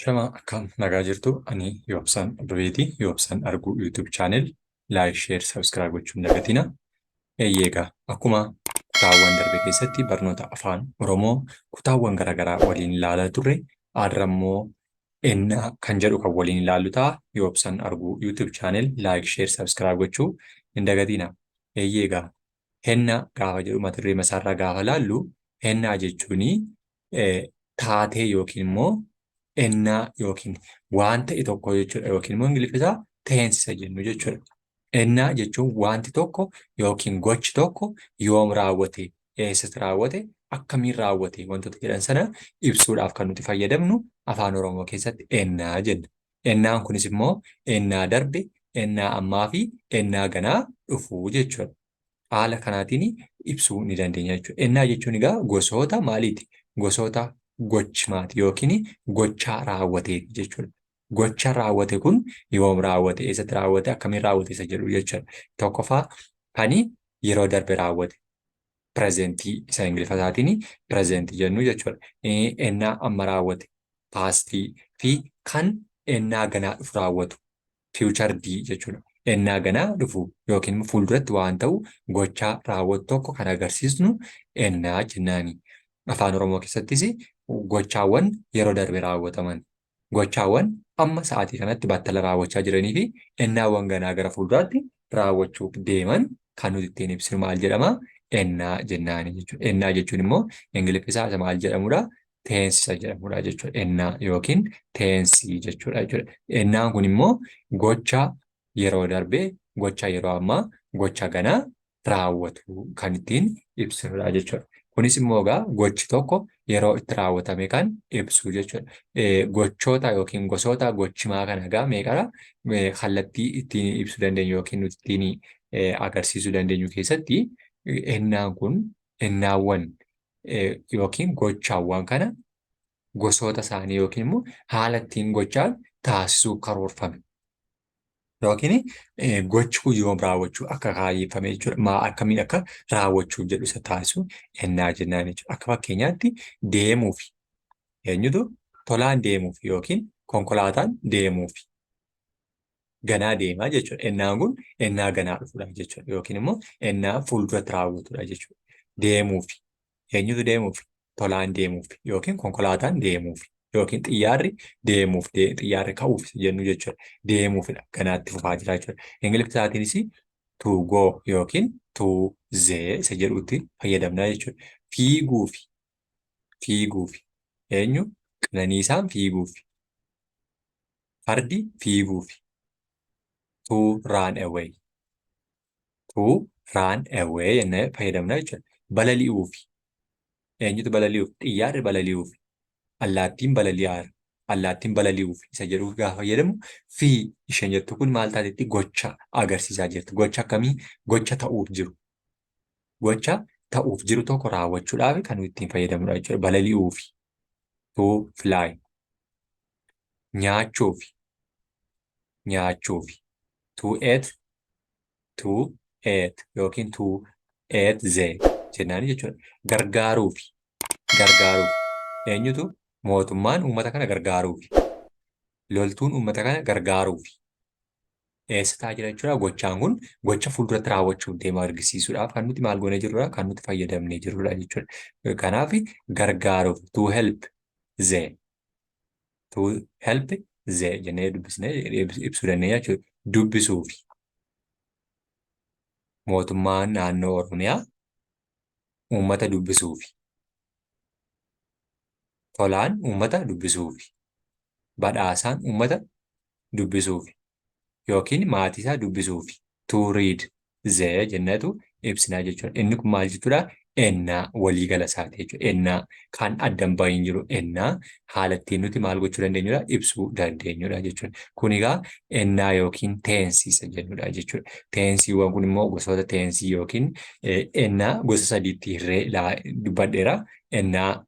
Shama, akkam nagaa jirtu? Ani Yoobsaan Ababeeti. Yoobsaan Arguu YouTube channel like, share, subscribe gochuun dagatina. Eeyyee, egaa akkuma kutaawwan darbe keessatti barnoota Afaan Oromoo kutaawwan garaagaraa waliin ilaalaa turre, har'a immoo ennaa kan jedhu kan waliin ilaallu ta'a. Yoobsaan Arguu YouTube channel like, share, subscribe gochuu hin dagatina. Eeyyee, egaa hennaa gaafa jedhu mata duree masaarraa gaafa laallu, hennaa jechuun taatee yookiin immoo ennaa yookiin waan ta'e tokko jechuudha, yookiin immoo Ingiliffi isaa tense isa jennu jechuudha. Ennaa jechuun wanti tokko yookiin gochi tokko yoom raawwate, eessatti raawwate, akkamiin raawwate wantoota jedhan sana ibsuudhaaf kan nuti fayyadamnu Afaan Oromoo keessatti ennaa jenna. Ennaan kunis immoo ennaa darbe, ennaa ammaa fi ennaa ganaa dhufu jechuudha. Haala kanaatiin ibsuu ni dandeenya jechuudha. Ennaa jechuun egaa gosoota maaliiti? Gosoota gochimaati yookiin gochaa raawwateeti jechuudha. Gocha raawwate kun yoom raawwate, eessatti raawwate, akkamiin raawwate isa jedhu jechuudha. Tokkoffaa, kan yeroo darbe raawwate presentii isa Ingiliffa isaatiin presentii jennu jechuudha. Ennaa amma raawwate pastii fi kan ennaa ganaa dhufu raawwatu future D jechuudha. Ennaa ganaa dhufu yookiin fuulduratti waan ta'u gochaa raawwatu tokko kan agarsiisnu ennaa jennaani. Afaan Oromoo keessattis gochaawwan yeroo darbe raawwataman, gochaawwan amma sa'aatii kanatti battala raawwachaa jiranii fi ennaawwan ganaa gara fuulduraatti raawwachuuf deeman kan nuti ittiin ibsinu maal jedhama? Ennaa jennaani jechuudha. Ennaa jechuun immoo Ingiliffi isaa isa maal jedhamudha? Tense isa jedhamudha jechuudha. Ennaa yookiin tensii jechuudha jechuudha. Ennaan kun immoo gocha yeroo darbee, gocha yeroo ammaa, gocha ganaa raawwatu kan ittiin ibsinudha jechuudha. Kunis immoo egaa gochi tokko yeroo itti raawwatame kan ibsu jechuudha. Gochoota yookiin gosoota gochimaa kana egaa meeqadha? Kallattii ittiin ibsuu dandeenyu yookiin nuti ittiin agarsiisuu dandeenyu keessatti ennaan kun ennaawwan yookiin gochaawwan kana gosoota isaanii yookiin immoo haala ittiin gochaan taasisuuf karoorfame yookiin gochi kun yoom raawwachuu akka kaayyeffame jechuudha. Maa akkamiin akka raawwachuuf jedhu isa taasisu ennaa jennaan jechuudha. Akka fakkeenyaatti, deemuuf eenyutu Tolaan deemuuf yookiin konkolaataan deemuuf ganaa deemaa jechuudha. Ennaan kun ennaa ganaa dhufudha jechuudha. Yookiin immoo ennaa fuulduratti raawwatudha jechuudha. Deemuuf eenyutu deemuuf? Tolaan deemuuf yookiin konkolaataan deemuuf yookiin xiyyaarri deemuuf, xiyyaarri ka'uuf jennu jechuudha. Deemuufidha. Ganaatti fufaa jira jechuudha. Ingiliffa isaatiinis to go yookiin to the isa jedhutti fayyadamna jechuudha. Fiiguuf, fiiguuf eenyu? Qananiisaan fiiguuf. Fardi fiiguuf. To run away. To run away jennee fayyadamna jechuudha. Balali'uuf eenyutu balali'uuf? Xiyyaarri balali'uuf. Allaattiin balali'aara. Allaattiin balali'uuf isa jedhuuf gaafa fayyadamu, fi isheen jettu kun maal taatetti gocha agarsiisaa jirti. Gocha akkamii? Gocha ta'uuf jiru. Gocha ta'uuf jiru tokko raawwachuudhaaf kan nuti ittiin fayyadamnudha jechuudha. Balali'uuf. To fly. Nyaachuuf. Nyaachuuf. To eat, to eat yookiin to eat the jennaan jechuudha. Gargaaruuf. Gargaaruuf. Eenyutu? Mootummaan uummata kana gargaaruuf. Loltuun uummata kana gargaaruuf. Eessa ta'aa jira jechuudha? Gochaan kun gocha fuulduratti raawwachuuf deemu argisiisuudhaaf kan nuti maal goonee jirrudha? Kan nuti fayyadamnee jirrudha jechuudha. Kanaaf gargaaruuf to help the, to help the jennee dubbisnee ibsuu dandeenya jechuudha. Dubbisuuf. Mootummaan naannoo Oromiyaa uummata dubbisuuf. Tolaan uummata dubbisuuf. Badhaasaan uummata dubbisuuf yookiin maatii isaa dubbisuuf. To read the jenneetu ibsinaa jechuudha. Inni kun maal jechuudha? Ennaa waliigala isaati jechuudha. Ennaa kan addan bahin jiru, ennaa haala ittiin nuti maal gochuu dandeenyudha? Ibsuu dandeenyudha jechuudha. Kun egaa ennaa yookiin tensii isa jennudha jechuudha. Tensiiwwan kun immoo gosoota tensii yookiin ennaa gosa sadiitti hirree dubbadheera. Ennaa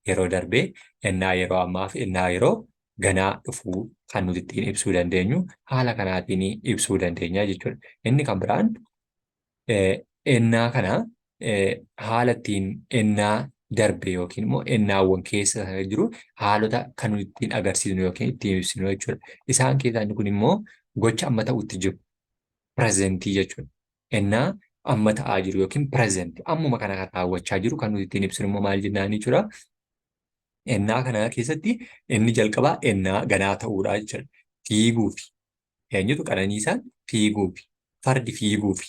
yeroo darbee, ennaa yeroo ammaa fi ennaa yeroo ganaa dhufuu kan nuti ittiin ibsuu dandeenyu haala kanaatiin ibsuu dandeenya jechuudha. Inni kan biraan ennaa kana haala ittiin ennaa darbe yookiin immoo ennaawwan keessa jiru haalota kan nuti ittiin agarsiisnu yookiin ittiin ibsinu jechuudha. Isaan keessaa inni kun immoo gocha amma ta'utti jiru pirezentii jechuudha. Ennaa amma ta'aa jiru yookiin present ammuma kana kan raawwachaa jiru kan nuti ittiin ibsinu immoo maal jennaan jechuudha. Ennaa kana keessatti inni jalqabaa ennaa ganaa ta'uudha jechuudha. Fiiguufi. Eenyutu Qananiisaan fiiguufi. Fardi fiiguufi.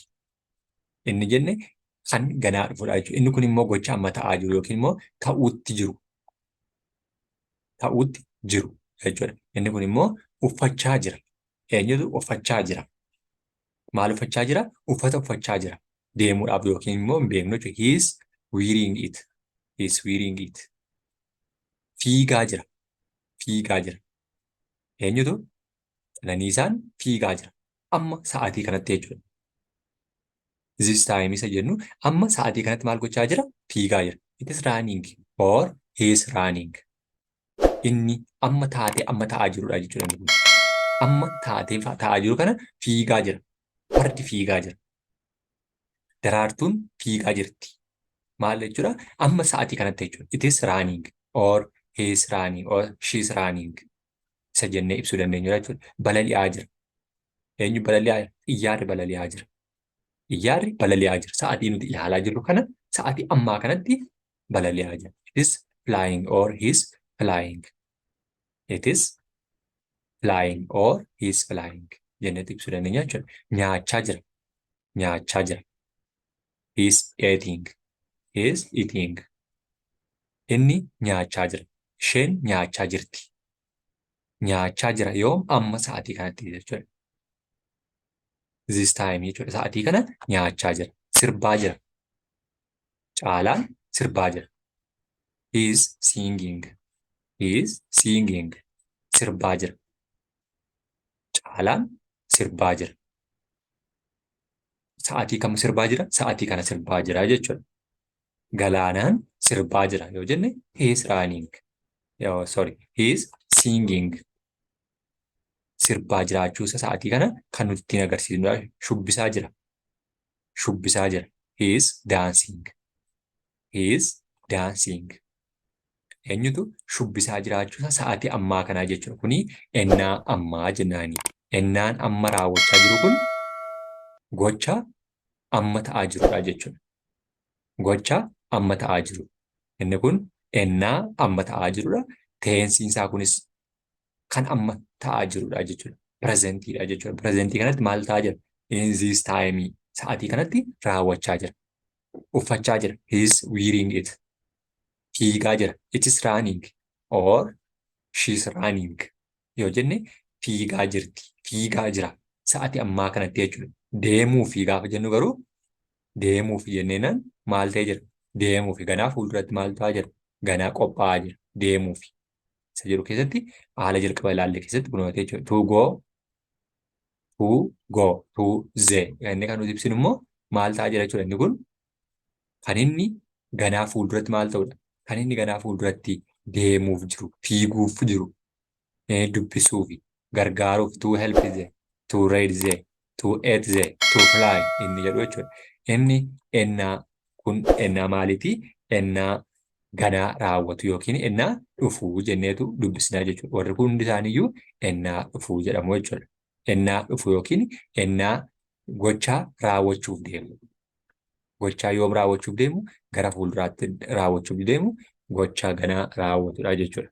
Inni jenne kan ganaa dhufudha jechuudha. Inni kun immoo gocha amma ta'aa jiru yookiin immoo ta'uutti jiru. Ta'uutti jiru jechuudha. Inni kun immoo uffachaa jira. Eenyutu uffachaa jira? Maal uffachaa jira? Uffata uffachaa jira. Deemuudhaaf yookiin immoo hin beeknu jechuudha. He is wearing it. He is wearing it. Fiigaa jira. Fiigaa jira. Eenyutu? Qananiisaan fiigaa jira. Amma sa'aatii kanatti jechuudha. This time isa jennu amma sa'aatii kanatti maal gochaa jira? Fiigaa jira. It is running or he is running. Inni amma taatee amma ta'aa jirudha jechuudha inni kun. Amma taatee ta'aa jiru kana fiigaa jira. Fardi fiigaa jira. Daraartuun fiigaa jirti. Maal jechuudha? Amma sa'aatii kanatti jechuudha. It is running or he is running or she is running. Isa jennee ibsuu dandeenyudha jechuudha. Balali'aa jira. Eenyu balali'aa jira? Xiyyaarri balali'aa jira. Xiyyaarri balali'aa jira. Sa'aatii nuti ilaalaa jirru kana sa'aatii ammaa kanatti balali'aa jira. It is flying or he is flying. It is flying or he is flying jennee ibsuu dandeenya jechuudha. Nyaachaa jira. Nyaachaa jira. He is eating. He is eating. Inni nyaachaa jira. Isheen nyaachaa jirti. Nyaachaa jira yoom amma sa'aatii kanatti jechuudha. This time jechuudha. Sa'aatii kana nyaachaa jira. Sirbaa jira. Caalaan sirbaa jira. He is singing. He is singing. Sirbaa jira. Caalaan sirbaa jira. Sa'aatii kam sirbaa jira? Sa'aatii kana sirbaa jira jechuudha. Galaanaan sirbaa jira yoo jenne he is running. Yoo sorry, he is singing. Sirbaa jiraachuu isa sa'aatii kana kan nuti ittiin agarsiisnudha. Shubbisaa jira. Shubbisaa jira. He is dancing. He is dancing. Eenyutu shubbisaa jiraachuu isaa sa'aatii ammaa kanaa jechuudha. Kuni ennaa ammaa jennaani. Ennaan amma raawwachaa jiru kun gocha amma ta'aa jirudha jechuudha. Gocha amma ta'aa jiru. Inni kun ennaa amma ta'aa jirudha. Teensiin isaa kunis kan amma ta'aa jirudha jechuudha. Pireezentiidha jechuudha. Pireezentii kanatti maal ta'aa jira? In this time sa'aatii kanatti raawwachaa jira. Uffachaa jira. He is wearing it. Fiigaa jira. It is running or she is running. Yoo jenne fiigaa jirti. Fiigaa jira. Sa'aatii ammaa kanatti jechuudha. Deemuufi gaafa jennu garuu deemuufi jenneenaan maal ta'ee jira? Deemuufi ganaa fuulduratti maal ta'aa jira? Ganaa qophaa'aa jira. Deemuufi. Isa jedhu keessatti haala jalqaba ilaalle keessatti kunuunfate jechuudha. To go, to go, to the. Inni kan nuti ibsinu immoo maal ta'aa jira jechuudha. Inni kun kan inni ganaa fuulduratti maal ta'udha? Kan inni ganaa fuulduratti deemuuf jiru, fiiguuf jiru, dubbisuufi, gargaaruuf, to help the, to read the, to eat the, to fly inni jedhu jechuudha. Inni ennaa kun ennaa maaliiti? Ennaa ganaa raawwatu yookiin ennaa dhufuu jenneetu dubbisnaa jechuudha. Warri kun hundi isaaniiyyuu ennaa dhufuu jedhamu jechuudha. Ennaa dhufu yookiin ennaa gochaa raawwachuuf deemu. Gochaa yoom raawwachuuf deemu? Gara fuulduraatti raawwachuuf deemu gochaa ganaa raawwatudha jechuudha.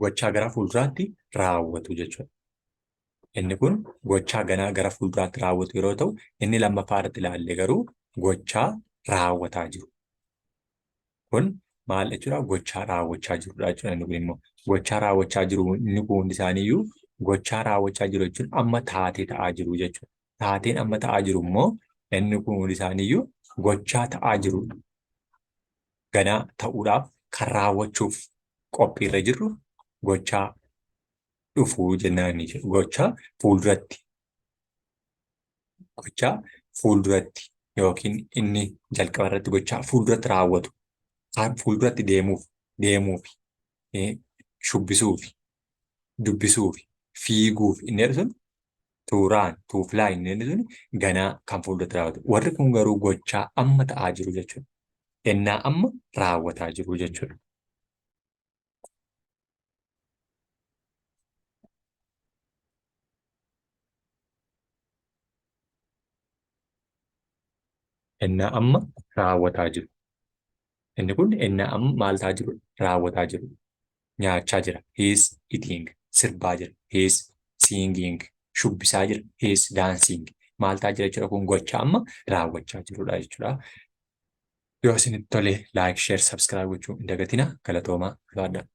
Gochaa gara fuulduraatti raawwatu jechuudha. Inni kun gochaa ganaa gara fuulduraatti raawwatu yeroo ta'u, inni lammaffaa irratti ilaalle garuu gochaa raawwataa jiru. Kun maal jechuudha? Gochaa raawwachaa jirudha jechuudha. Inni kun immoo gochaa raawwachaa jiru inni kun hundi isaaniiyyuu gochaa raawwachaa jiru jechuun amma taatee ta'aa jiru jechuudha. Taateen amma ta'aa jiru immoo inni kun hundi isaaniiyyuu gochaa ta'aa jirudha. Ganaa ta'uudhaaf kan raawwachuuf qophiirra jirru gochaa dhufuu jennaan jechuudha. Gochaa fuulduratti gochaa fuulduratti yookiin inni jalqaba irratti gochaa fuulduratti raawwatu kan fuulduratti deemuuf deemuuf Shubbisuufi, dubbisuufi, fiiguufi inni jedhu sun to run, to fly inni jedhu sun ganaa kan fuulduratti raawwatu. Warri kun garuu gochaa amma ta'aa jiru jechuudha. Ennaa amma raawwataa jiru jechuudha. Ennaa amma raawwataa jiru. Inni kun ennaa amma maal ta'aa jiru? Raawwataa jiru. Nyaachaa jira. He is eating. Sirbaa jira. He is singing. Shubbisaa jira. He is dancing. Maal ta'aa jira jechuudha kun gocha amma raawwachaa jirudha jechuudha. Yoo isinitti tole like, share, subscribe gochuu hin dagatinaa. Galatoomaa. Ulfaadhaa.